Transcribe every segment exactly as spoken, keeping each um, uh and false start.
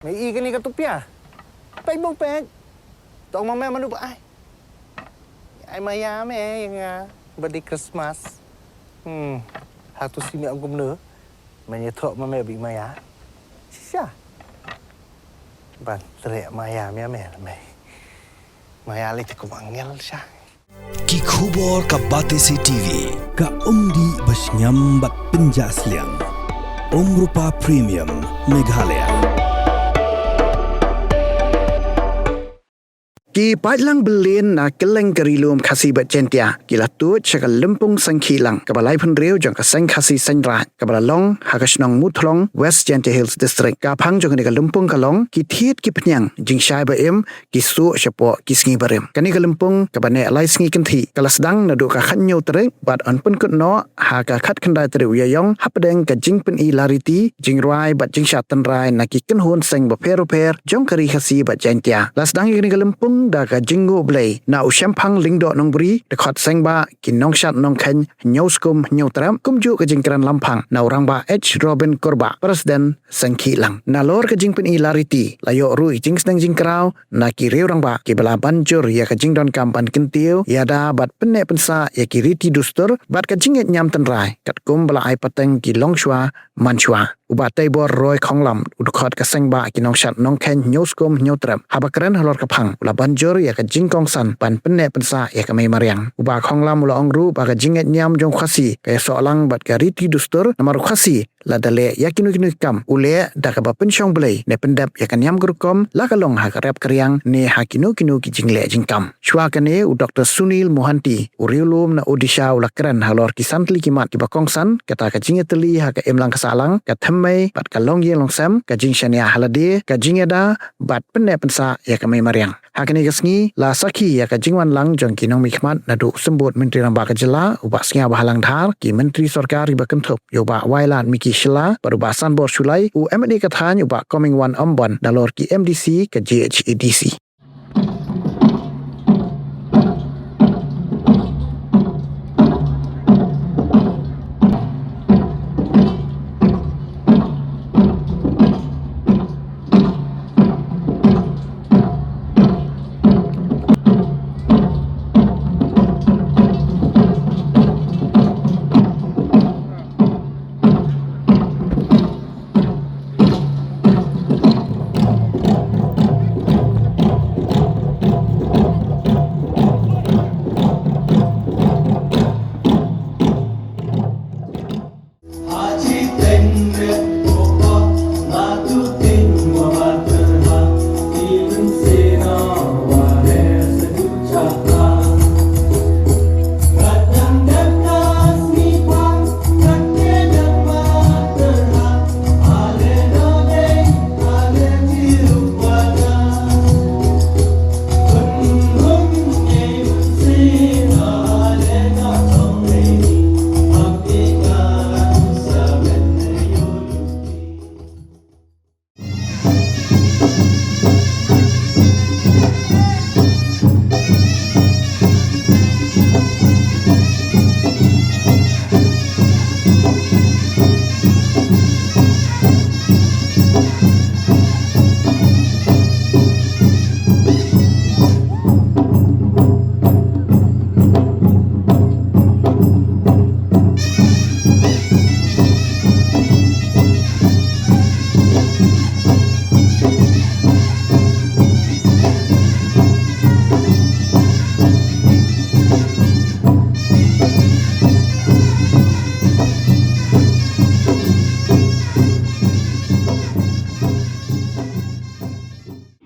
Me i kane ka tupia. Peit bong peit. Tong ma me manu ba ai. Ai maya me ïa nga. Ba di Christmas. Hmm. Hatu si me ong kumno. Me ïa thok ma me bi maya. Shisha. Ban trek maya me me me. Maya li te kum angel sha. Ki khubor ka Batesi T V. Ka umdih ba shngiam bad pynjah sliang. Umrupa Premium Meghalaya. Ki paidlang Berlin na kylleng ka Ri Lum Khasi bad Jaintia ki la tuid sha ka lympung Seng Khih Lang kaba laiphew hynriew jong ka Seng Khasi Seng Raid kaba la long ha ka shnong Muthlong, West Jaintia Hills District. Ka phang jong kane ka lympung ka long ki thied ki phniang jingshai ba im ki suh shapoh ki sngi barim. Kane ka lympung kaba neh lai sngi kynthih ka la sdang naduh ka khathynñiew tarik bad yn pynkut noh ha ka khatkhyndai tarik u Ïaïong hapdeng ka jingpyni lariti, jingrwai bad jingshad tynrai na ki kynhun seng bapher bapher jong ka Ri Khasi bad Jaintia. La sdang ïa kane ka lympung da ka jingnguh blei na u Shemphang Lyngdoh Nongbri, dkhot seng bah ki nongshad nongkheiñ Hynñiewskum Hynñiewtrep, kumjuh ka jingkren lamphang na u Rangbah H Robin Kurbah, President Seng Khih Lang. Nalor ka jingpyni lariti la ïoh ruh ïa ki jingsneng jingkraw na ki riew rangbah kiba la ban jur ïa ka jingdonkam ban kyntiew ïada bad pynneh pynsah ïa ki riti dustur bad ka jingngeit niam tynrai katkum ba la ai pateng ki longshuwa mansuwa. U Bah Teibor Roy Khonglam, u dkhot ka seng bah ki nongshad nongkheiñ Hynñiewskum Hynñiewtrep, haba kren halor ka phang u la ban jur ïa ka jingkongsan ban pynneh pynsah ïa ka mei mariang. U Bah Khonglam u la ong ruh ba ka jingngeit niam jong u Khasi, ka ïasoh lang bad ka riti dustur, namar u Khasi lada leh ïa kino kino ki kam u leh da kaba pynshong blei ne pyndep ïa ka niam ka rukom, la ka long ha ka rep ka riang ne ha kino kino ki jingleh jingkam. Shuwa kane u Doktor Sunil Mohanty, u riewlum na Odisha, u la kren halor ki san tylli ki mat kiba kongsan, kata ka jingïatylli ha ka imlang ka sahlang, ka thymmei bad ka longïing longsem, ka jingshaniah ha lade, ka jingïada bad pynneh pynsah ïa ka mei mariang. Ha kane ka sngi la sakhi ïa ka jingwan lang jong ki nongmihkhmat naduh u Symbud Myntri Rangbah ka jylla, u Bah Sniawbhalang Dhar, ki myntri sorkar kiba kynthup ïa u Bah Wailadmiki Shylla bad u Bah Sanbor Shullai, u MLA ka thaiñ u Bah Comingone Ymbon, nalor ki MDC ka JHADC.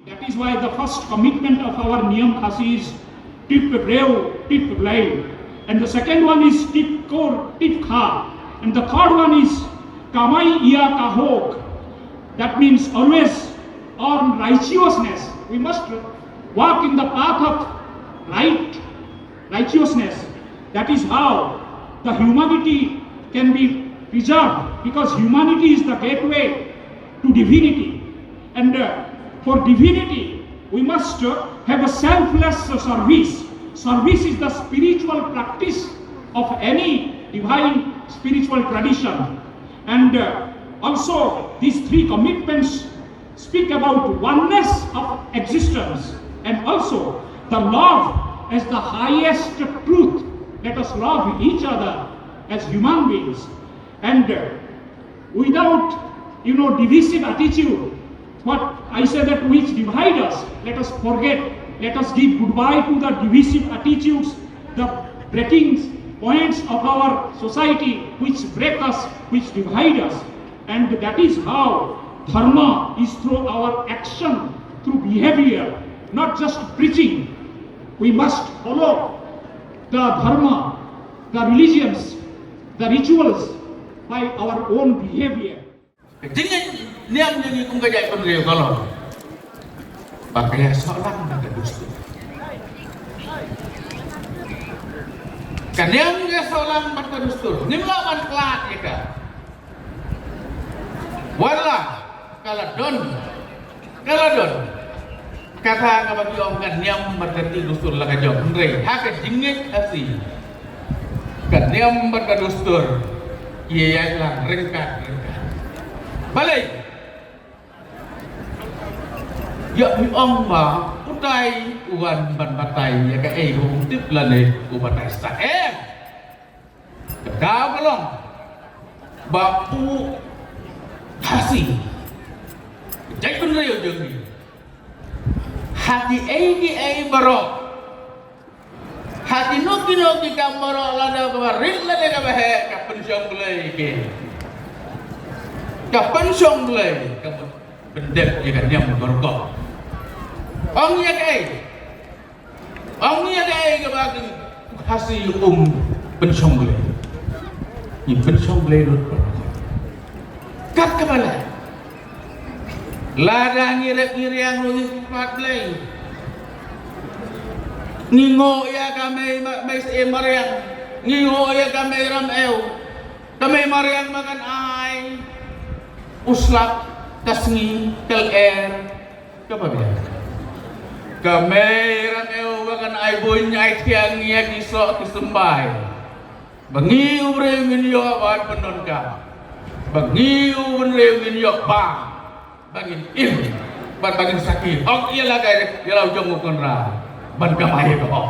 That is why the first commitment of our Niyam Khasi is Tip Rew, Tip Blei. And the second one is Tip Kor, Tip Kha. And the third one is Kamai Ia Kahok. That means always earn righteousness. We must walk in the path of right righteousness. That is how the humanity can be preserved, because humanity is the gateway to divinity. And uh, for divinity, we must uh, have a selfless uh, service. Service is the spiritual practice of any divine spiritual tradition. And uh, also, these three commitments, speak about oneness of existence and also the love as the highest truth. Let us love each other as human beings. And uh, without, you know, divisive attitude, what I say that which divide us, let us forget, let us give goodbye to the divisive attitudes, the breaking points of our society which break us, which divide us. And that is how dharma is through our action, through behavior, not just preaching. We must follow the dharma, the religions, the rituals by our own behavior. Ka jingngeit niam jong ngi kum ka jaitbynriew ka long ba ka ïasoh lang bad ka dustur. Ka niam ka ïasoh lang bad ka dustur. Ngim lah ban khlad ïa ka. Wat la ka la don, ka la don kata kaba ki ong ka niam bad ka dustur la ka jong, hynrei ha ka jingngeit Khasi ka niam bad ka dustur ki ïalang ryngkat ryngkat. Balei? Ïa phi ong ba utai u wan ban batai ïa kaei u tip lane u batai sa em. Ka daw ka long ba u Khasi, ka jaitbynriew jong ngi, ha kiei kiei baroh, ha kino kino ki kam baroh, lada kaba rit lane kaba heh, ka pynshong Blei ki, ka pynshong Blei, ka pyndep ïa ka niam baroh. Ong ïa kaei? Ong ïa kaei kaba ki Khasi um pynshong Blei? Ngi pynshong Blei lut. Kat kaba lah, lada ngi rep ngi riang ruh ngi kyrpad Blei. Ngi nguh ïa ka mei ma-, mei Syiem Mariang, ngi nguh ïa ka mei Ramew. Ka mei Mariang ba kan ai u slap, ka sngi, ka lyer, kaba biang. Ka mei Ramew ba kan ai buiñ ai thiang ïa ki soh ki symbai, ba ngi u briew ngin ïoh ban pyndonkam, ba ngi u bynriew ngin ïoh bam, ba ngin im bad ba ngin sakhi hok ïa la ka, ïa la u jong u Kynrad ban kamai ïa ka hok.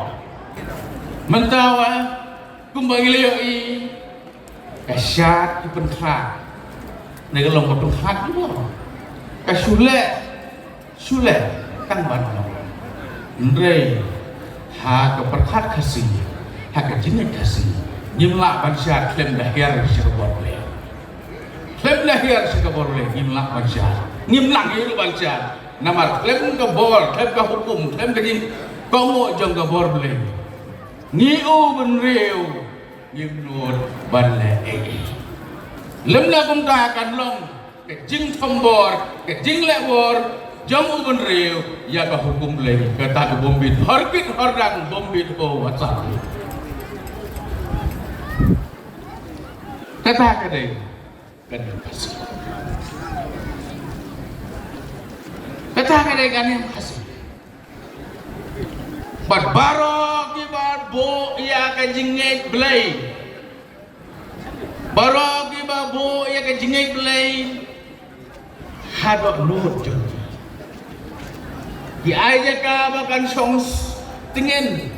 Mynta wa kumba ngi la ïohi, ka shad ki pynkhlad. Ne ka long ka pynkhlad ki ba ka shu leh, shu leh tang ban long. Hynrei ha ka pyrkhat Khasi, ha ka jingngeit Khasi, ngim lah ban shad khlem da hiar sha ka bor Blei. Khlem da hiar sha ka bor Blei ngim lah ban shad. Ngim lah ngi ruh ban shad. Namar khlem ka bor, khlem ka hukum, khlem ka jingkohnguh jong ka bor Blei, ngi u bynriew ngim nud ban leh ei ei. Lymda kumta kan long ka jingthombor, ka jingleh bor jong u bynriew ïa ka hukum Blei, kata ka bym bit hor kit hor dang, bym bit ho wat saw. Kata ka dei ka niam Khasi. Kata ka dei ka niam Khasi. Bad baroh kiba buh ïa ka jingngeit Blei, baroh kiba buh ïa ka jingngeit Blei, haduh nud jong ki, ki ai jaka ba kan shong s-, tngen,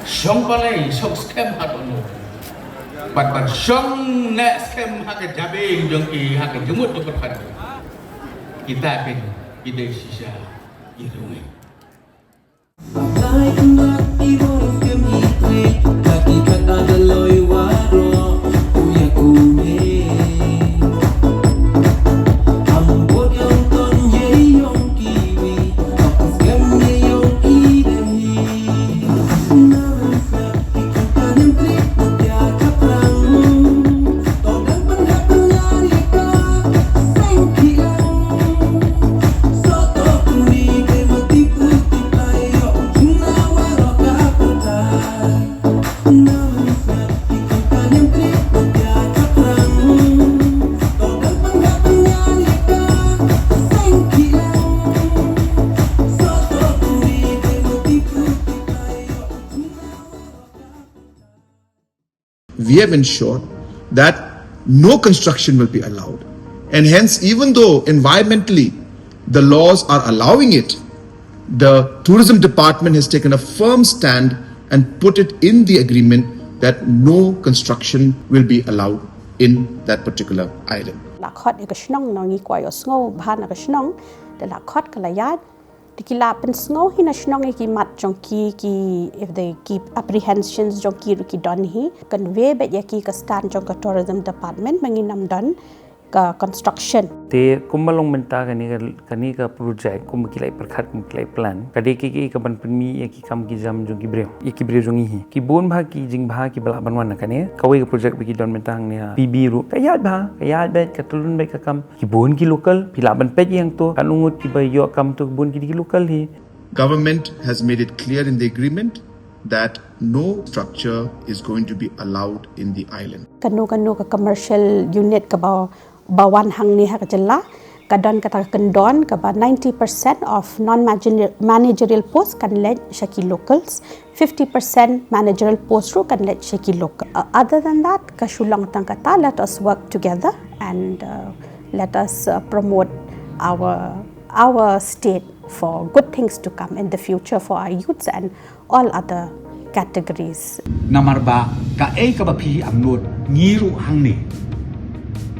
shong palei, shong skhem haduh nud. Bad ban shong neh skhem ha ka jabieng jong ki, ha ka jingmut jong ka pyrthei. Kita kin, kita shisha, kita ngi. We have ensured that no construction will be allowed And hence, even though environmentally the laws are allowing it, the tourism department has taken a firm stand and put it in the agreement that no construction will be allowed in that particular island. La khot ïa ka shnong, ngi kwah ïohsngew bha na ka shnong. Te la khot ka la ïaid. Te ki la pynsngew hi na shnong ïa ki mat jong ki, ki, if they keep apprehensions jong ki ruh ki don hi. Convey beit ïa ki ka stand jong ka tourism department ba ngin ym don ka construction. Te kumba long mynta kane ka, kane ka project, kumba ki la pyrkhat, kumba ki la plan, ka dei ka, ka, ka ban pynmih ïa ki kam ki jam jong ki briew, ïa ki briew jong ngi hi. Ki bun bha ki jingbha kiba lah ban wan na kane. Kawei ka project ba ki don mynta hangne ha P B ruh, ka ïaid bha, ka ïaid beit, ka tyllun beit ka kam. Ki bun ki local, phi lah ban peit ïa to, katno ngut kiba ïoh kam to, ki bun ki dei ki local hi. Government has made it clear in the agreement that no structure is going to be allowed in the island. Kano kano ka commercial unit kaba, ba wan hangne ha ka jylla, ka don kata ka kyndon kaba ninety percent of non-managerial post kan leit sha ki locals, fifty percent managerial post ruh kan leit sha ki local. Uh, other than that, ka shu long tang kata, let us work together and, uh, let us, uh, promote our, our state for good things to come in the future for our youths and all other categories. Namar ba kaei kaba phi angnud, ngi ruh hangne,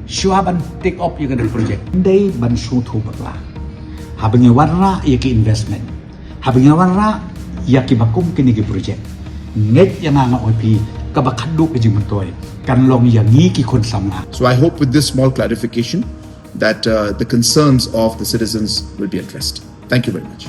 shuwa ban take up ïa kane ka project, dei ban sngewthuh bakla. Haba ngi wanrah ïa ki investment, haba ngi wanrah ïa kiba kum kine ki project, ngeit ïa nga, nga ong ïa phi, kaba khadduh ka jingmyntoi kan long ïa ngi ki khun samla. So I hope with this small clarification that, uh, the concerns of the citizens will be addressed. Thank you very much.